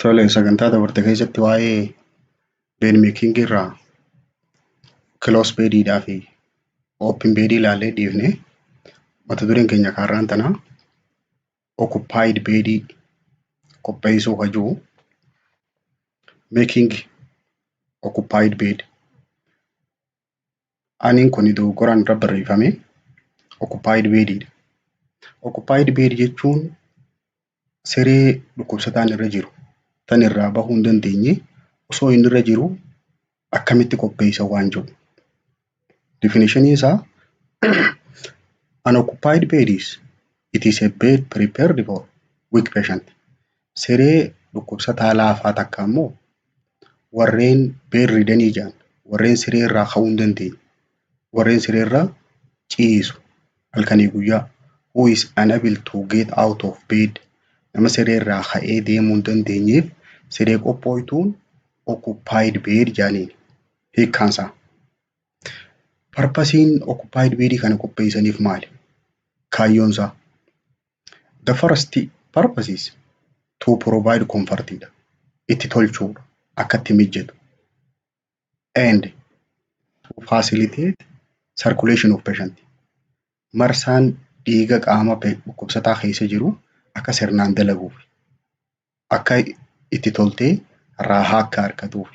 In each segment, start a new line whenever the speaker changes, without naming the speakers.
Tole, sagantaa dabarte keessatti waa'ee bed making irraa close bediidhaa fi open bedii ilaallee dhiifne. Mata dureen keenya kaarraan tanaa occupied bedii qopheessuu ka jiru, making occupied bed. Aniin kun dogoggoraan irra barreeffame, occupied bediidha. Occupied bed jechuun siree dhukkubsataan irra jiru tan irraa bahuu hin dandeenye osoo inni irra jiru akkamitti qopheessan waan jedhu. Definition isaa, an occupied bed is, it is a bed prepared for weak patient. Siree dhukkubsataa laafaa takka immoo warreen bed riddenii jedhan, warreen siree irraa ka'uu hin dandeenye, warreen siree irra ciisu halkanii guyyaa, who is unable to get out of bed, nama siree irraa ka'ee deemuu hin dandeenyeef siree qophooytuun occupied bed jedhaniin hiikkaansaa. Purposeiin occupied bedii kana qopheessaniif maali? Kaayyoon isaa? The first purpose is to provide comfort dha. Itti tolchuudha. Akka itti mijatu. And to facilitate circulation of patient. Marsaan dhiiga qaama dhukkubsataa keessa jiru akka sirnaan dalaguuf. Akka itti toltee raahaa akka argatuuf.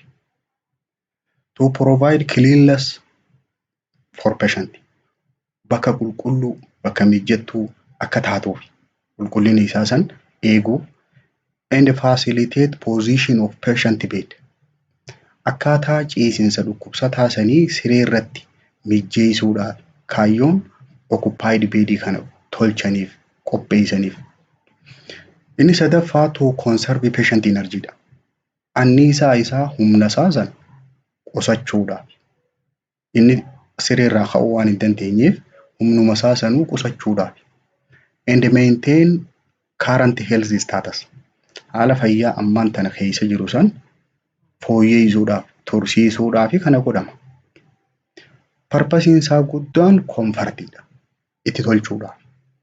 To provide cleanliness for patient. Bakka qulqulluu, bakka mijattuu akka taatuuf, qulqullina isaa san eeguuf. And facilitate position of patient bed. Akkaataa ciisinsa dhukkubsataa sanii siree irratti mijjeessuudhaaf kaayyoon occupied bedii kana tolchaniif, qopheessaniif. Inni sadaffaa to conserve patient energy dha. Anniisaa isaa, humna isaa san qusachuudhaaf. Inni sireerraa ka'uu waan hin dandeenyeef humnuma isaa sanuu qusachuudhaaf. And maintain current health status. Haala fayyaa ammaan tana keessa jiru san fooyyessuudhaaf, tursiisuudhaaf kana godhama. Purposeiin isaa guddaan comfortiidha. Itti tolchuudhaaf.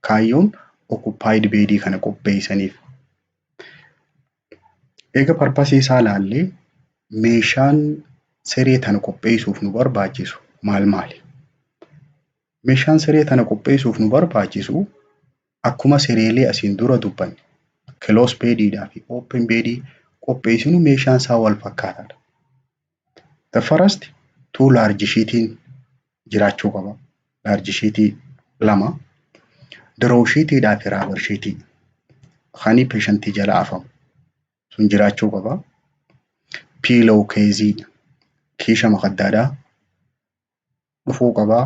Kaayyoon occupied bedii kana qopheessaniif. Egaa purposeii isaa ilaallee, meeshaan siree tana qopheessuuf nu barbaachisu maal maali? Meeshaan siree tana qopheessuuf nu barbaachisu akkuma sireelee asiin dura dubbanne close bediidhaa fi open bedii qopheessinu meeshaan isaa wal fakkaataadha. The first two, large sheetiin jiraachuu qaba. Large sheetii lama, draw sheetiidhaa fi rubber sheetii kan patientii jala afamu sun jiraachuu qaba. Pillow caseii, kiisha makaddaadhaa dhufuu qabaa.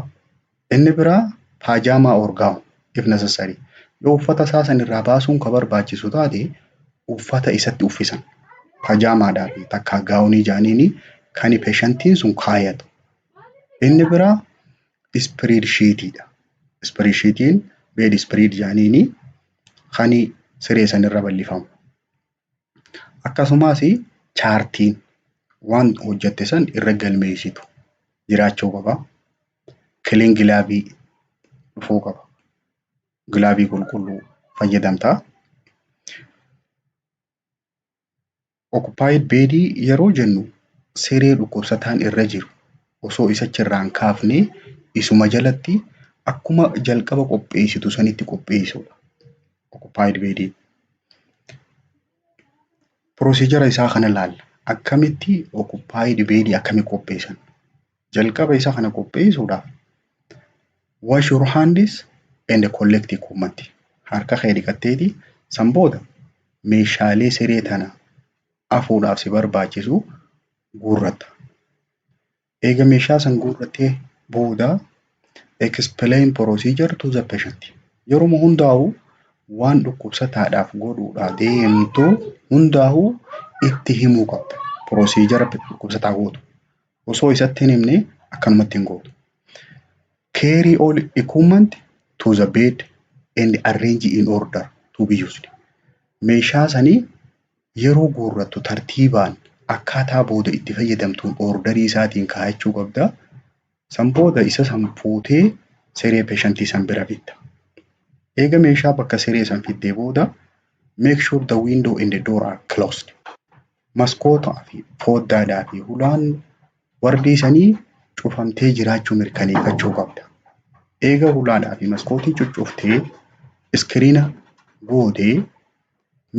Inni biraa pajama or gown if necessary. Yoo uffata isaa san irraa baasuun ka barbaachisu taate, uffata isatti uffisan pajamaadhaa fi takka gownii jedhaniini kan patientiin sun kaayatu. Inni biraa spread sheetiidha. Spread sheetiin bed spread jedhaniini kan siree sanirra bal'ifamu. Akkasumas chartiin waan hojjette san irra galmeessitu jiraachuu qaba. Clean gloveii dhufuu qaba. Gloveii qulqulluu fayyadamtaa. Occupied bedii yeroo jennu siree dhukkubsataan irra jiru osoo isa achirraa hin kaafne isuma jalatti akkuma jalqaba qopheessitu sanitti qopheessuudha. Occupied bedii. Procedure isaa kana ilaalla. Akkamitti occupied bedii akkamitti qopheessan? Jalqaba isa kana qopheessuudhaaf, wash your hands and collect equipment. Harka kee dhiqatteeti san booda meeshaalee siree tana afuudhaaf si barbaachisu guurratta. Eega meeshaa san guurrattee booda, explain procedure to the patient. Yeruma hundaa'u waan dhukkubsataadhaaf godhuudhaa deemtu hundaa'uu itti himuu qabda. Procedure dhukkubsataa gootu. Osoo isatti hin himne akkanumatti hin gootu. Carry all equipment to the bed and arrange in order to be used. Meeshaa sanii yeroo guurrattu tartiibaan akkaataa booda itti fayyadamtuun orderii isaatiin kaa'achuu qabda. San booda isa san fuutee siree patientii san bira fidda. Eega meeshaa bakka siree san fiddee booda, make sure the window and the door are closed. Maskootaa fi foddaadhaa fi hulaan wardii sanii cufamtee jiraachuu mirkaneeffachuu qabda. Eega hulaadhaa fi maskootii cuccuftee screen gootee,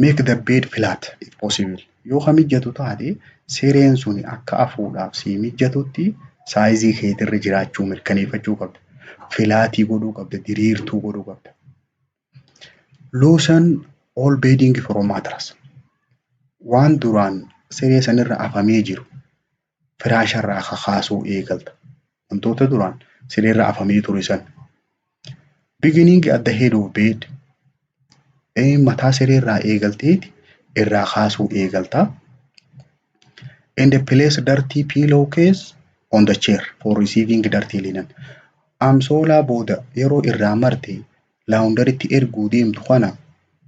make the bed flat if possible. Yoo ka mijatu taate, sireen sun akka afuudhaaf sii mijatutti size keetirra jiraachuu mirkaneeffachuu qabda. Flat godhuu qabda, diriirtuu godhuu qabda. Loosen all bedding from mattress. Waan duraan siree sanirra afamee jiru firaasharraa kakaasuu eegalta. Wantoota duraan sireerra afamee ture san. Beginning at the head of bed. Mataa sireerraa eegalteeti irraa kaasuu eegalta. And place dirty pillowcase on the chair for receiving dirty linen. Amsoolaa booda yeroo irraa marte laundrytti erguu deemtu kana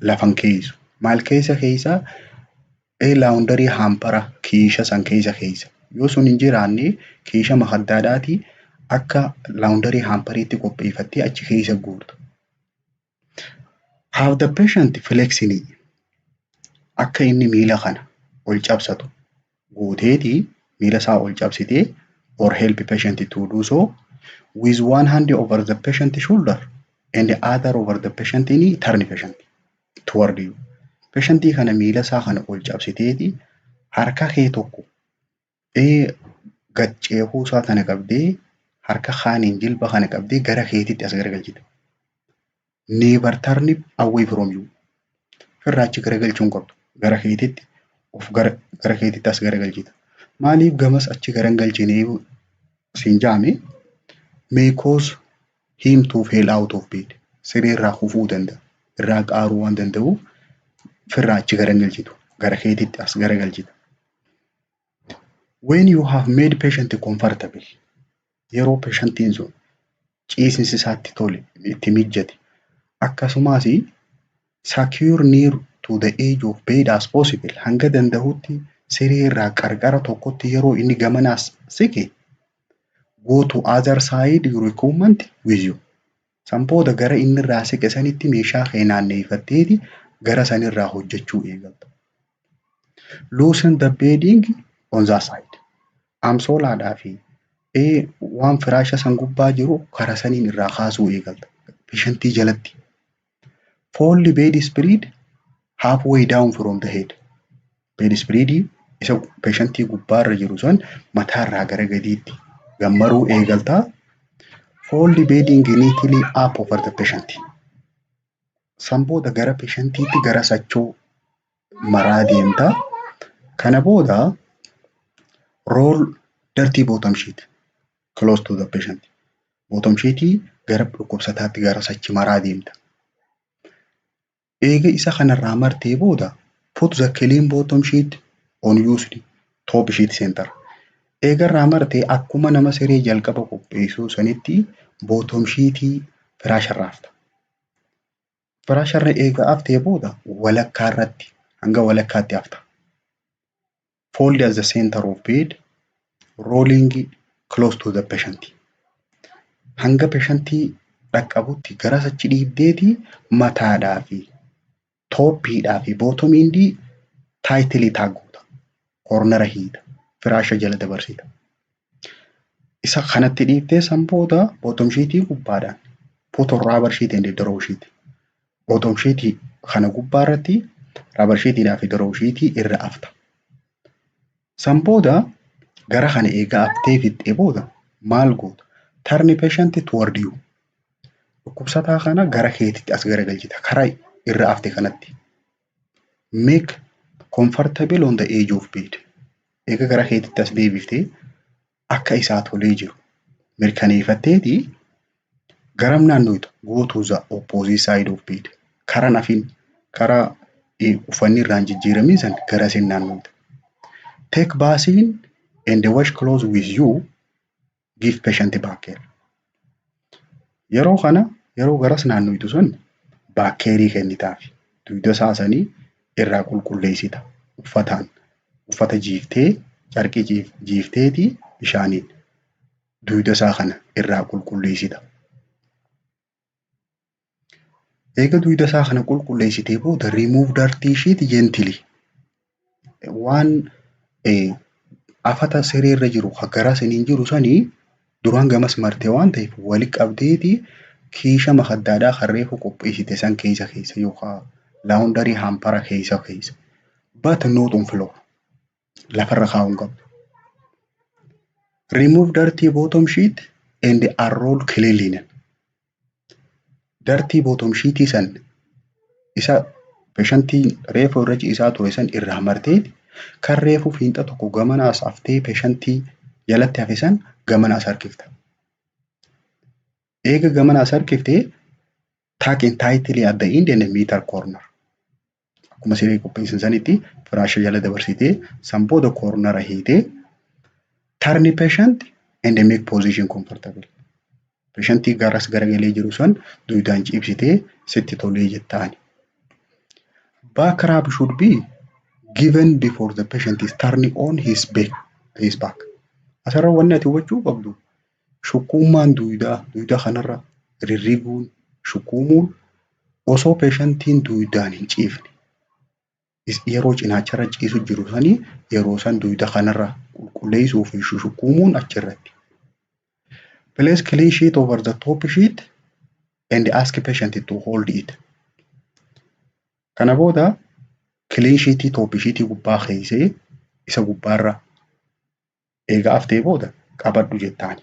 lafan keessu. Maal keessa keessa? Laundry hamper kiisha san keessa keessa. Yoo sun hin jiraanne, kiisha makaddaadhaati akka laundry hamperiitti qopheeffattee achi keessa guurta. Have the patient flex knee. Akka inni miila kana ol cabsatu gooteeti, miila isaa ol cabsitee, or help patient to do so with one hand over the patient shoulder and the other over the patient knee, turn patient toward you. Patientii kana miila isaa kana ol cabsiteeti, harka kee tokko gad ceekuu isaa kana qabdee, harka kaaniin jilba kana qabdee gara keetitti as garagalchita. Never turn away from you. Ofirraa achi garagalchuu hin qabdu. Gara keetitti of gara keetitti as garagalchita. Maaliif gamas achi garagalchinee siin jaame? May cause him to fall out of bed. Siree irraa kufuu danda'a. Irraa qaaruu waan danda'uuf ofirraa achi garagalchitu. Gara keetitti as garagalchita. When you have made patient comfortable, yeroo patientiin sun ciisinsi isaatti tole, itti mijjate, akkasumas secure near to the edge of bed as possible, hanga danda'utti siree irraa qarqara tokkotti yeroo inni gamanaas siqe, go to other side your equipment with you. San booda gara inni irraa siqe sanitti meeshaa kee naanneeffatteeti gara sanirraa hojjechuu eegalta. Loosen the bedding on that side. Amsoolaadhaa fi waan firaasha san gubbaa jiru karaa saniin irraa kaasuu eegalta. Patientii jalatti. Fold bed spread halfway down from the head. Bed spread isa patientii gubbaarra jiru san mataarraa gara gadiitti gammaruu eegalta. Fold bedding neatly up over the patient. San booda gara patientiitti gara sachoo maraa deemta. Kana booda roll dirty bottom sheet close to the patient. Bottom sheetii gara dhukkubsataatti gara sachi maraa deemta. Eega isa kanarraa martee booda, put the clean bottom sheet on used top sheet center. Eega irraa martee, akkuma nama siree jalqaba qopheessuu sanitti bottom sheetii firaasharra afta. Firaasharra eega aftee booda walakkaa irratti, hanga walakkaatti afta. Fold at the center of bed, rolling close to the patient. Hanga patientii dhaqqabutti gara achi dhiibdeeti mataadhaa fi topiidhaa fi bottom endii tightly tuck goota. Cornera hiita. Firaasha jala dabarsita. Isa kanatti dhiibdee san booda bottom sheetii gubbaadhaan put on rubber sheet and draw sheet. Bottom sheetii kana gubbaa irratti rubber sheetiidhaa fi draw sheetii irra afta. San booda gara kana eegaa aftee fixxee booda maal goota? Turn patient toward you. Dhukkubsataa kana gara keetitti as garagalchita. Karaa irra afte kanatti. Make comfortable on the edge of bed. Eega gara keetitti as deebiftee akka isaa tolee jiru mirkaneeffatteeti garam naannoyta? Go to the opposite side of bed. Karaa nafin, karaa uffanni irraa hin jijjiiramin san gara sin naannoyta. Take basin and wash clothes with you, give patient back care. Yeroo kana, yeroo garas naannoytu sun back careii kennitaaf. Dugda isaa sanii irraa qulqulleessita uffataan. Uffata jiiftee, carqii jiifteeti bishaaniin dugda isaa kana irraa qulqulleessita. Eega dugda isaa kana qulqulleessitee booda, remove dirty sheet gently. Waan afata sireerra jiru kan garaa saniin jiru sanii duraan gamas martee waan ta'eef, wali qabdeeti kiisha makaddaadhaa kan reefu qopheessite san keessa keessa yookaan laundry hampera keessa keessa. But not on floor. Lafarra kaa'uu hin qabdu. Remove dirty bottom sheet and unroll clean linen. Dirty bottom sheetii san, isa patientiin reefu irra ciisaa ture san, irraa martee kan reefu fiinxa tokko gamanaas haftee patientii jalatti hafe san gamanaas harkifta. Eega gamanaas harkiftee, tuck in tightly at the end and miter corner. Akkuma siree qopheessan sanitti firaasha jala dabarsitee, san booda cornera hiitee, turn patient and make position comfortable. Patientii garas garagalee jiru san duudaan ciibsitee sitti tolee jettaani. Back rub should be given before the patient is turning on his back. His back. Asirra wanni ati hubachuu qabdu, shukkuummaan duudaa, duudaa kanarra rirriguun, shukkuumuun, osoo patientiin duudaan hin ciifne, yeroo cinaacharra ciisu jiru sanii, yeroo san duuda kanarra qulqulleessuu fi shukkuumuun achirratti. Place clean sheet over the top sheet and ask patient to hold it. Kana booda clean sheetii top sheetii gubbaa keessee, isa gubbaarra eega aftee booda qabadhu jettaani.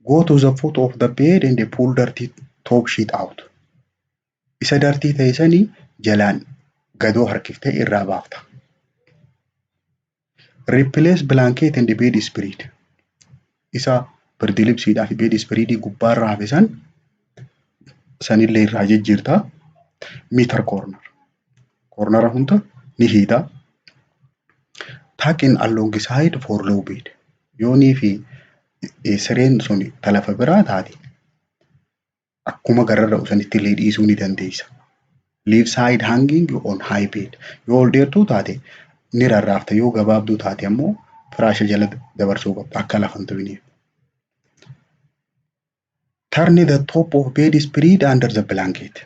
Go to the foot of the bed and pull dirty top sheet out. Isa dirty ta'e sanii jalaan gadoo harkiftee irraa baafta. Replace blanket and bed spread. Isa birdilibsiidhaa fi bed spreadii gubbaarra hafe san sanillee irraa jijjiirta. Miter corner. Cornera hunda ni hiita. Tuck in alongside for low bed. Yoonii fi sireen sun ta lafa biraa taate, akkuma gararra sanitti illee dhiisuu ni dandeessa. Leave side hanging on high bed. Yoo ol dheertuu taate ni rarraafta, yoo gabaabduu taate ammoo firaasha jala dabarsuu qabda akka lafa hin tuqneef. Turn the top of bed spread under the blanket.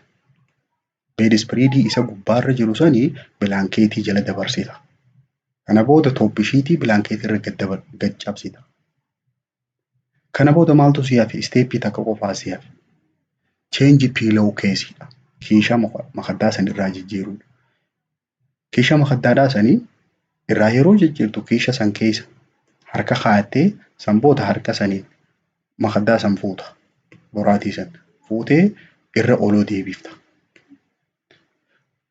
Bed spreadii isa gubbaarra jiru sanii blanketii jala dabarsita. Kana booda top sheetii blanketii irra gad cabsita. Kana booda maaltu si hafe? Stepii takka qofaa si hafe. Change pillow case. Kiisha makaddaa san irraa jijjiiruudha. Kiisha makaddaadhaa sanii irraa yeroo jijjiirtu, kiisha san keessa harka kaa'attee, san booda harka saniin makaddaa san fuuta. Boraatii san fuutee irra oloo deebifta.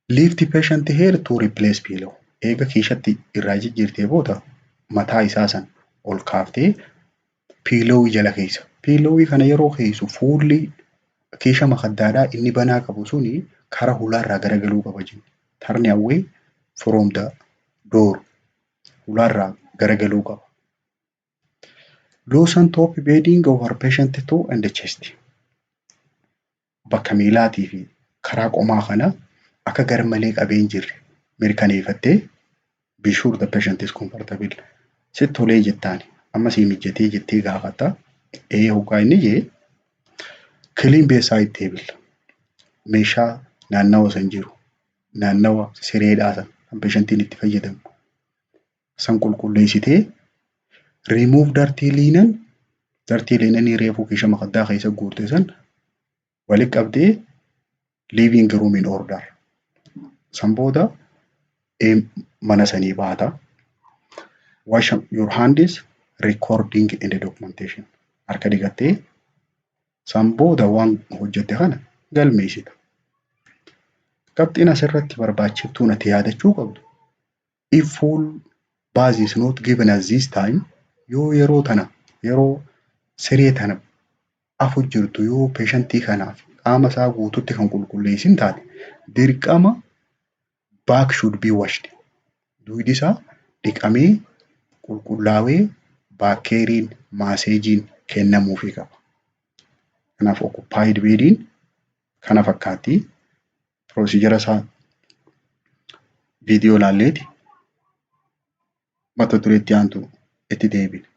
Lift patient head to replace pillow. Eega kiishatti irraa jijjiirtee booda mataa isaa san ol kaaftee pillowii jala keessa. Pillowii kana yeroo keessu, fuulli kiisha makaddaadhaa inni banaa qabu suni kara hulaarraa garagaluu qaba jenna. Turn away from the door. Hulaarraa garagaluu qaba. Loosen top bedding over patient toe and chest. Bakka miilaatii fi karaa qomaa kana akka garmalee qabee hin jirre mirkaneeffattee, be sure the patient is comfortable. Sitti tolee jettaani. Amma sii mijatee jettee gaafatta. Ee hoggaa inni jee, clean bedside table. Meeshaa naannawa san jiru, naannawa sireedhaa san kan patientiin itti fayyadamu san qulqulleessitee, remove dirty linen, dirty linenii reefuu kiisha makaddaa keessa guurte san walitti qabdee, living room in order. San booda mana sanii baata. Wash your hands, recording and documentation. Harka dhiqattee san booda waan hojjette kana galmeessita. Qabxiin asirratti barbaachiftuun ati yaadachuu qabdu, if full bath is not given at this time, yoo yeroo tana, yeroo siree tana afu jirtu, yoo patientii kanaaf qaama isaa guututti kan qulqulleessin taate, dirqama back should be washed. Dugdi isaa dhiqamee qulqullaa'ee back careiin massageiin kennamuufii qaba. Kanaaf occupied bediin kana fakkaatti. Procedure isaa viidiyoo ilaalleeti mata duree itti aantu itti deebina.